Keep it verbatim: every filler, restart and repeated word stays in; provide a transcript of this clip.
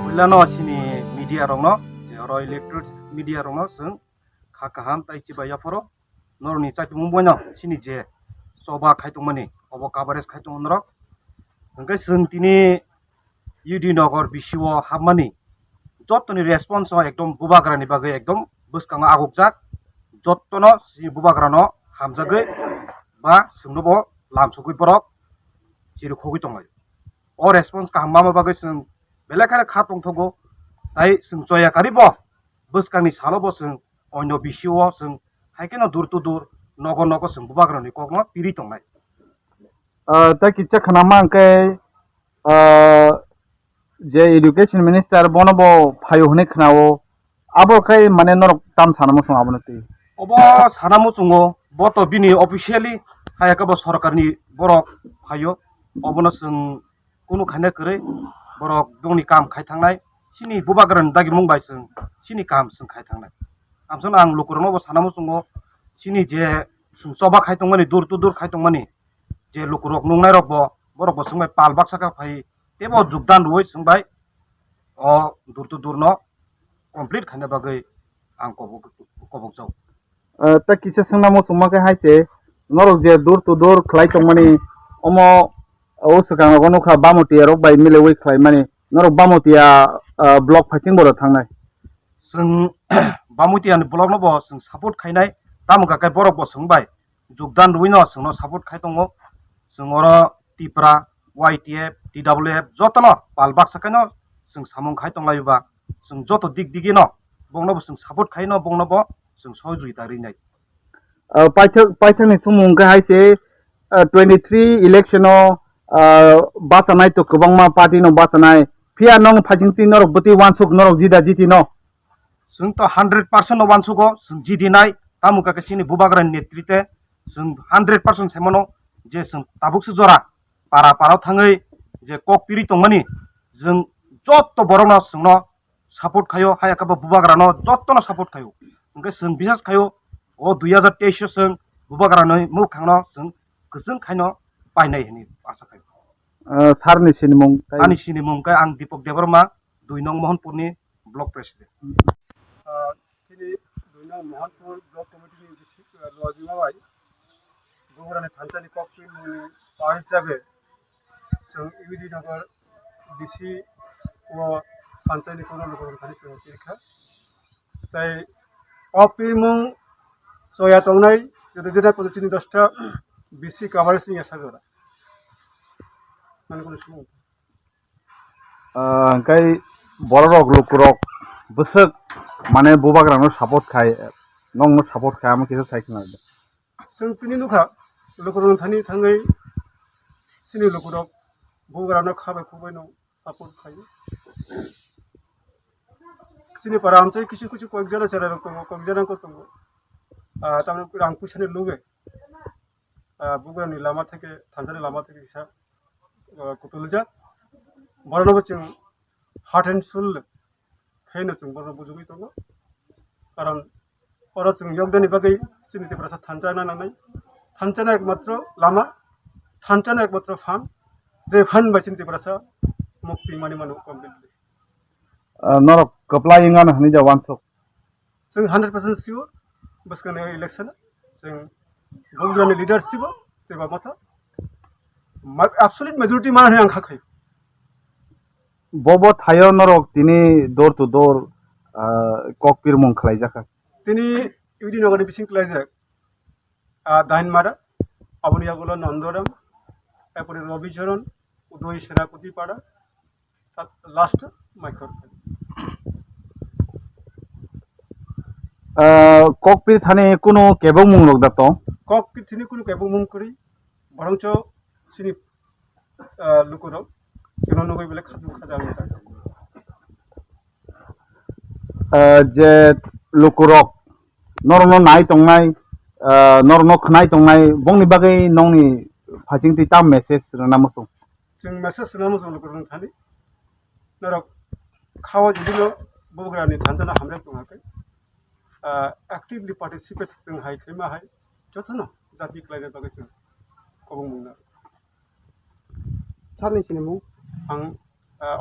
Puilano chini media rokno, je oro electronic media rokno chwng kha kaham tai chibai yaphoro norokni chaitumung boino chini je choba khai tongmani obo coverage khai tongo norok. Hwnkhe chwng tini U D Nagar bisio hapmani jottoni response o ekdom bubagrani bagwi ekdom bwskango agukjak, jottono chini bubagrano hamjagwi ba chwngnobo lamsogwi borok chirikhogwi tonglai. O response kaham mama bagwi chwng belai kheno kha tongthogo, tai chwng choya karibo bwskangni salo bo chwng onyo bisio chwng hai kheno door to door nogo nogo chwng bubagrani kokno piri tongnai. Ah, tei kisa khwnama hwnkhe, ah, je education minister bono bo phaio hwnwi khwnao, abo khe mane norok tam sana muchung abono twi? Obo sana muchungo, bo to bini officially hai khe bo sorkarni borok phaio, obono chwng kunu khaina kwrwi borok bongni kam khai thangnai, chini bubagrani dagimung bai chwng chini kam chwng khai thangnai. Amsano ang lukurokno bo sana muchungo, chini je chwng choba khai tongmani, door to door khai tongmani, je lukurok nungnairok bo, borok bo chwng bai pal baksa khe phai teibo jogdan rwui chwng bai o door to door no complete khaina bagwi ang kobok-, kobokjak. Ah, tei kisa swngna muchungma khe hai se, norok je door to door khlai tongmani, omo o swkang rogo nukha Bamotiya rok bai mileui khlaimani, norok Bamotiya, ah, block phaising borok thangnai. Chwng Bamotiya ni block no bo chwng support khainai, tamo khe borok bo chwng bai jogdan rwino chwngno support khai tongo. Chwng oro Tipra, Y T F, T W F jotono pal baksa khaino chwng samung khai tonglaio ba, chwng joto dik digino bongno bo chwng support khaino, bongno bo chwng sohojogita rinai. Ah, paithak, paithakni sumung khe hai se, ah, twenty three election o, ah, bachanai to kwbangma party no bachanai, phiya nong phaising twi norok bwtwi wansuk norok jida jiti no. Chwng to hundred percent no wansugo, chwng jidinai, tamo khe chini bubagrani netrite, chwng hundred percent saimano je chwng tabuk se jora para para thangwi je kok piri tongmani, chwng jotto borokno chwngno support khaio, hai khe bo bubagrano jottono support khaio. Hwnkhe chwng bisas khaio, o dui hajar teis o chwng bubagrani mwkhangno chwng kwchwng khaino painai hwnwi asa khaio. Ah, sir ni sinimung khe? Ani sinimung khe ang Deepak Debbarma, dui nong Mohanpurni block president. Ah, chini dui nong Mohanpur block committee ni bisi-, ah, lojima bai Bubagrani thansa ni kok twi mungni pari hisabe chwng U D Nagar B C o thansa ni kono lukurok thani chwng pirkha. Tai o pirmung choya tongnai, jodi jodi kono chini dosta B C coverage ni asa jora. Mane kono sumung. Ah, hwnkhe bororok lukurok bwswk mane bubagrano support khai, nokno support khai, amo kisa sai khna. Chwng tini nukha, lukurok thani thangwi chini lukurok bubagrano kha bai khuk bai no support khai. Chini para amchai kisu kisu koyek jana chera rok tongo, koyek jana ko tongo. Ah, tamni rang puisa ni luge. Ah, bubagrani lama theke, thansa ni lama theke kisa, ah, kutuljak. Borokno bo chwng heart and soul khaino chwng borokno bujugwi tongo. Karon oro chwng yokdani bagwi chini Tiprasa thansa na nangnai. Thansa na ekmatro lama, thansa na ekmatro phan, je phan bai chini Tiprasa mukti mani mano completely. Ah, norok kwplai wngano hwnwi da wansuk? Chwng hundred percent sure, bwskangni election chwng Bubagrani leadership o twima motha ma-, absolute majority mana hwnwi ang kha khai. Bobo thaio norok tini door to door, ah, kok pirmung khlaijakha. Tini U D Nagar ni bising khlaijak, ah, Dainmara, aboni yagulo Nandoram, erpore Robicharan, Udoy Senapati Para, last Maikhor. Ah, kok pirthani kunu kebok mung rok da tong? Kok pirthani kunu kebok mung kwrwi, borongcho chini, ah, lukurok chwngno nugwi belai khajang khajang. Ah, je lukurok norokno nai tongnai, ah, norokno khwnai tongnai, bongni bagwi nongni phaisingtwi tam message rwna muchung? Chwng message rwna muchung lukurokno thani, norok khao judino bubagrani thanjano hamjak tong hakhe, ah, actively participate chwng hai khaima hai jotono jati khlaina bagwi chwng kobong mungna. Sir ni sinimung? Ang, ah,